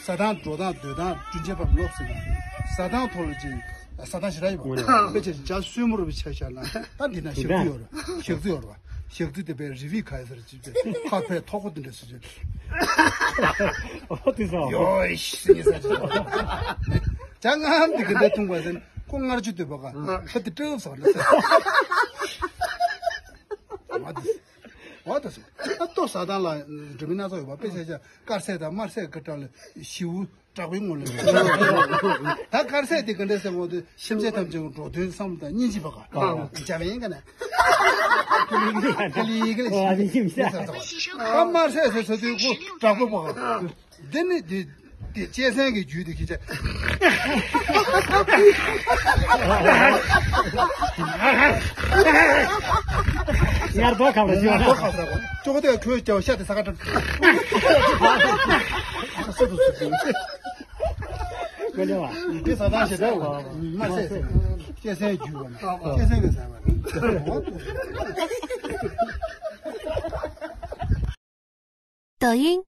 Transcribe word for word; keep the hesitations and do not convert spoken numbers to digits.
ལྟ་སྟངས་འགྲོ་སྟངས་སྡོད་སྟངས་གྲུབ་ཆ་བབ་ལོག་ཟེར་ན། ཟ་སྟངས་ཐོག་ལ་ཅིག་ཟ་སྟངས་ཞེ་དྲག་ཡོད་པ། དཔེ་ཆ་ཇ་སོས་མོ་རུ་བའི་ཆ་བཞག་ན་ད་འདི་ན་ཞག་རྩི་ཡོད་རེད། ཞག་རྩི་ཡོད་རེད་བ། ཞག་རྩི་དེ་པའི་རི་བི་ཁ་ཟེར་ཅིག་པའི་ཁ་ཕའི་ཐོག་པོ་དེ་འདྲ་ཟེར་ཅིག་ཨོ་དེ་ཟ། ཡོ་ཤི་ཟེར་ཅིག་ཇ་ངམ་དེ་ག་འདྲ་འཐུང་བ་ཟེར་ཁོ་ངར་ཅུ་དོད་པ་ག་ཧ་དེ་སྤྲེའུ་ཟ་ན་ཟེར། ཨ་དེ་ཨོ་དེ་ཟ། ཨ་ལྟོ་ཟ་སྟངས་ལ་འགྲོ་མི་སྣ་ཚོགས་ཡོད་པ། དཔེ་ཆ་ཆ་དཀར་ཟས་དང་དམར་ཟས་ཀྱི་གྲས་ལ་ཞིའུ་དྲག་པོའི་ངོ་ལ། ད་དཀར་ཟས་དེ་ག་འདྲ་ཟེར་འོང་དུས་སེམས་ཅན་ཐམས་ཅད་འགྲོ་དོན་བསམ་དང་སྙིང་རྗེ་བ་ག་ཇ་བན་ག་ན་ཀ་ལི་ཀ་ལི་ཞིམ་ཞིམ་ཟ། ད་དམར་ཟས་ཟེར་ཟ་དུས་ཁོ་དྲག་པོ་བ་ག་འདི་ནི་འདི་འདི་གཅན་གཟན་གྱི་རྒྱུད་དེ་ཁྱེད་ཅག་ངར་རྡོ་ཁམ་ར་ཞུ་ང་རྡོ་ཁམ་ར་ཅོག་དེ་ཁོའི་ཀྱང་ཤ་དེ་ས་ཁ་གྲབ་ས་དུ་སུ་དུ་ཀོ་ལེ་བ། འདི་ས་དང་ཞེ་དྲག་བ་མ་ཟད་ཟེར་ན་གཅན་གཟན་རྒྱུད་བ་ན་གཅན་གཟན་གྱི་ཟ་བ་ན།抖音，